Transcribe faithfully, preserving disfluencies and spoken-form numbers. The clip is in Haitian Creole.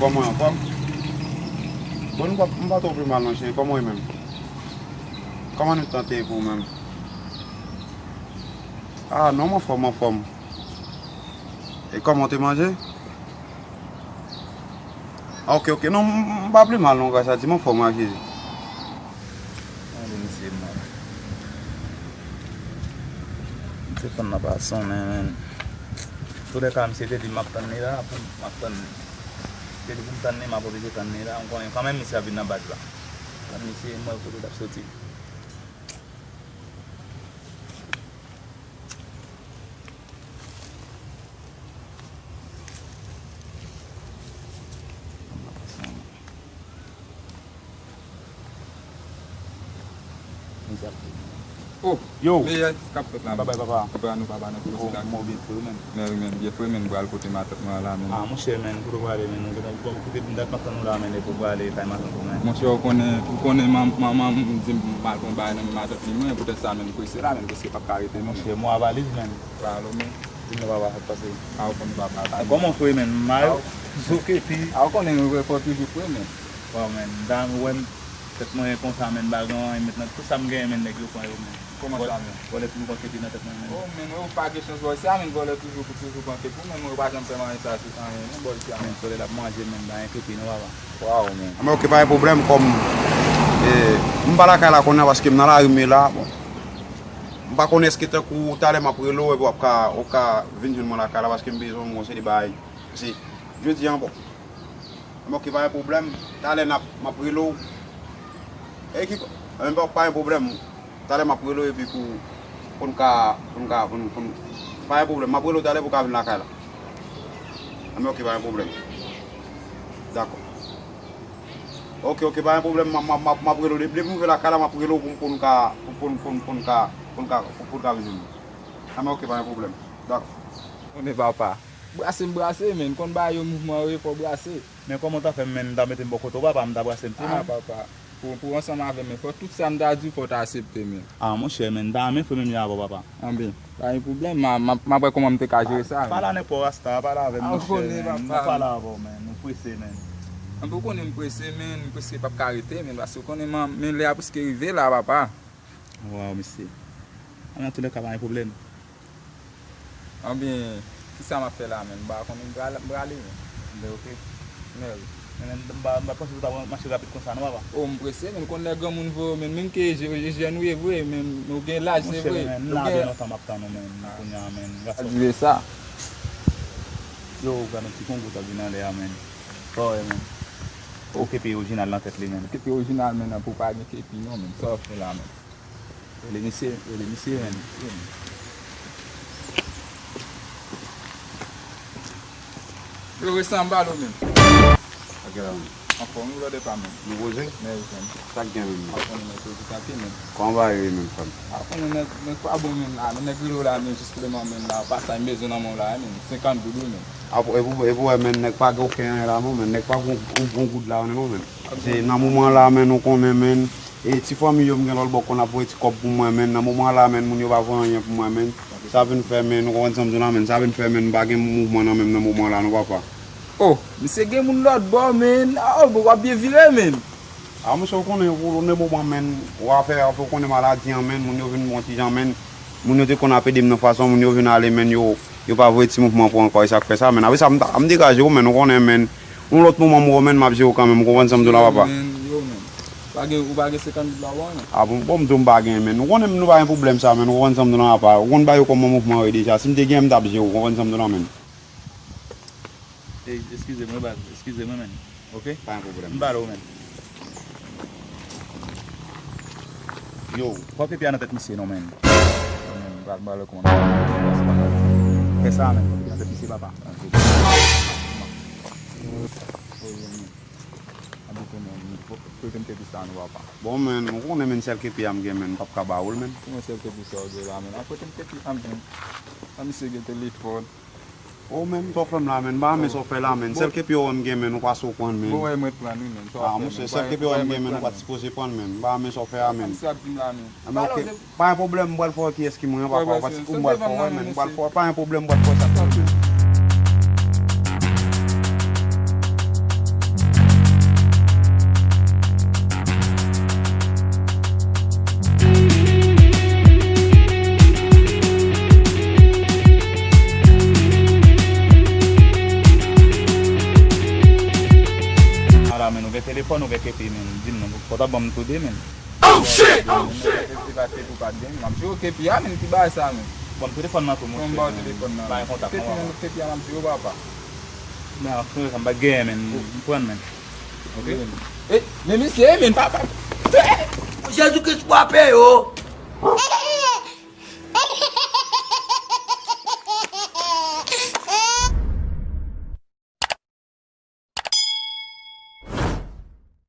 Kòman w anfòm? Bon, m pa, m pa twò pi mal non, cheri. Kòman w ye menm? Kòman nou tante pou ou menm? Ah non, m anfòm, m anfòm. E kòman w te manje? Ah, ok, ok. Non, m, m pa pi mal non, gras a Dye, m anfòm, a Jezi. Gade misye mal. Telefòn nan pa sonnen, men. Toulèka, misye te di m ap tann li la, pou m ap tann li. Te di pou m tann li, m ap oblije tann li la. M konnen kanmenm misye ap vin nan baz la. Tann misye, m wè kote l ap soti. Oh, yo, meyè k ap fèt la, babay papa. Papa nou, papa nou, oh, kòman w byen fre menm? Men wi, men byen fre, men m pral kote matant mwen la, men. Ah, monchè, men, kote w prale, men, ou gentan, ou gentan, m t ap tann ou la, men, depi w prale kay matant ou, men. Monchè, ou konnen, ou konnen man-, manman m di m m al pran bagay nan men matant li mwen, poutèt sa, men, m prese la, men, m prese p ap ka rete, non, men. Monchè, mwa valiz, men. Pale, men. Di m non, papa, sa k pase? Ah, ou konnen, papa, pale. Kòman w fre, men? M mal? Ah, ou, ok, pi. Ah, ou konnen, mwen fò toujou fre, men. Bon, men, dam, ou wè m, tèt mwen konsa, men, m pa gen anyen, men, nan tout sa m genyen, men, nèg yo pran yo, men. Kòman sa, men? Vòlè toujou pran kepi nan tèt mwen, men. Oh, men, ou pa gen chans bò isi a, men, vòlè toujou, toujou pran kepi, men, ou pa janm fè m anyen sa, se anyen, non, bò isi a, men. Men, vòlè l ap manje, men, m pa gen kepi, non, papa. Waw, men. Anben, ok, pa gen pwoblèm, kòm, eh, m pa lakay la kounye a, paske m nan lari m ye la, bon. M pa konnen èske tankou talè m ap rele w, epi w ap ka, w ka vin jwenn mwen lakay la, paske m bezwen w, m gon seri de bagay. Paske, jodi a, bon. Anben, ok, pa gen pwoblèm. Talè n ap, m ap rele w. E ki, anben, pa, pa gen pwoblèm. Talè m ap rele w epi pou, pou n ka, pou n ka, pou n, pou n, pa gen pwoblèm. M ap rele w talè pou w ka vin lakay la. Anben, ok, pa gen pwoblèm. Dakò. Ok, ok, pa gen pwoblèm. M ap, m ap, m ap, m ap rele w. Depi, depi m rive lakay la, m ap rele w pou, pou n ka, pou, pou, pou, pou n ka, pou n ka, pou, pou n ka vin jwenn mwen. Anben, ok, pa gen pwoblèm. Dakò. Konnen papa. Brase m brase, men. Konn bagay yo mouvman yo ye, fò w brase. Men kòman w ta fè m, men, m ta mete m bò kote w, papa, m ta brase m tou, men. Ah, papa. Pou, pou ansanm avè m, men, fò tout sa m ta di w, fò w ta aksepte, men. Ah, monchè, men, m ta renmen fè menm jan avè w, papa. Anben, pa gen pwoblèm, m a, m a, m a wè kòman m te ka jere sa, men. Pale a nenpò, Rasta, pale avè m, monchè, men. M ap pale avè w, men. Nou prese, men. Anben, ou konnen m prese, men, m prese p ap ka rete, men, paske ou konnen, men, men lè a prèske rive la, papa. Waw, mesye. An, nan toulèka, pa gen pwoblèm. Anben, kisa m ap fè la, menm? M pa konnen, m prale, m prale, menm. Anben, ok. Men, men, m pa, m pa panse ou ta pral mache rapid konsa, non, papa. Oh, m prese, menm, konn lè granmoun voye w, menm, menm ke je-, je-, jèn ou ye vre, menm, ou gen laj, se vre. Monchè, men, m la fè lontan m ap tann ou, menm, kounye a, menm, gason. Sa k vle sa? Yo, gade yon ti kongo t ap vin anlè a, menm. Sa w wè, menm. Ou kepi orijinal nan tèt li, menm. Kepi orijinal, menm, nan pou pa gen kepi, non, menm. Sa w ap fè la, menm? Rele misye, rele misye, men. Yo, Resta, m pale w, men. Ok, la, men. Anfòm, ou lòd epa, men. Nou poze? Men, wi, men. Sa k gen, men? Anfòm, men, se tout ate, men. Kòman bagay yo ye, men, frè m? Anfòm, men, nèg, nèg pa bon, men, la, men, nèg rele w la, men, jis pou le moman, men, la, pa sa, m bezwen nan men w la, men, senkant goud, wi, men. Apo, epi, epi, wè, men, nèg pa gen okenn anyen la, non, men, nèg pa gen yon, yon goud la, non, men. Se nan moman la, men, nou konnen, men, E ti fanmi yo m gen lòt bò konn ap voye ti kòb pou mwen, men nan moman la, men moun yo pa voye anyen pou mwen, men sa vin fè, men ou konprann sa m di w la, men sa vin fè, men m pa gen mouvman nan men m nan moman la, non, papa. Oh, misye gen moun lòt bò, men. Oh, bon, w ap byen vire, men. A, monchè, ou konnen, pou le moman, men, w afè, afè, ou konnen maladi an, men moun yo vin bon ti jan, men moun yo te konn ap ede m nan fason, moun yo vin ale, men yo, yo pa voye ti mouvman pou ankò, e sa k fè sa, men apre sa, m ta, m degaje w, men ou konnen, men yon lòt moman m wè w, men m ap jere w kanmenm, ou konprann sa m di w la, papa? Men, yo, men. Pa gen, ou pa gen senkant goud la, ou anyen? A bon, bon, m di w m pa gen, men. Ou konnen nou pa gen pwoblèm sa, men. Ou konprann sa m di w nan apa. Ou konn ba yo kòman mouvman yo ye deja. Si m te gen, m t ap jere w. Ou konprann sa m di w nan, men. Ey, eskize mwen, baz. Eskize mwen, men. Ok? Pa gen pwoblèm. M pale w, men. Yo, pa pèpè a nan tèt misye, non, men. Men, m pral ba w kòman. Fè sa, men. Pa pèpè a nan tèt misye, papa. Anbite, men, prete m kepi sa nou, papa. Bon, men, ou konnen, men, sèl kepi a m gen, men, m p ap ka ba ou l, men. Kòman sèl kepi sa w gen la, men? An, prete m kepi sa m gen. An, misye gen telefòn. O, men, sa w fè m la, men, m pa renmen sa w fè la, men. Sèl kepi w wè m gen, men, ou pa sipoze pran, men. Bon, wè, mwen pran, wi, men. A, monchè, sèl kepi w wè m gen, men, ou pa t sipoze pran, men. M pa renmen sa w fè a, men. Sa w ap di m la, men. A, men, ok. Pa gen pwoblèm, m pral fè w wè kiyès ki mwen an, papa. Ou pa t, ou m pral fè w wè, men, m pral fè w, pa gen pwoblèm, m pral fè w sa. Fò nou gen kepi, men. Di m non, fò ta ban m tou de, men. Oh shit! Oh shit! Kepi pa kepi ou pa t gen, m ap jere kepi a, men ki bagay sa, men. Ban m telefòn nan tou, monchè. Ban m ba w telefòn nan. Bay kontak Kepi mwen. Nan, kepi a, m ap jere papa. Nan, frè, sa m pa t genyen, men. M pran, men. Ok. E, men misye, men papa. Jezi Kris frape yo.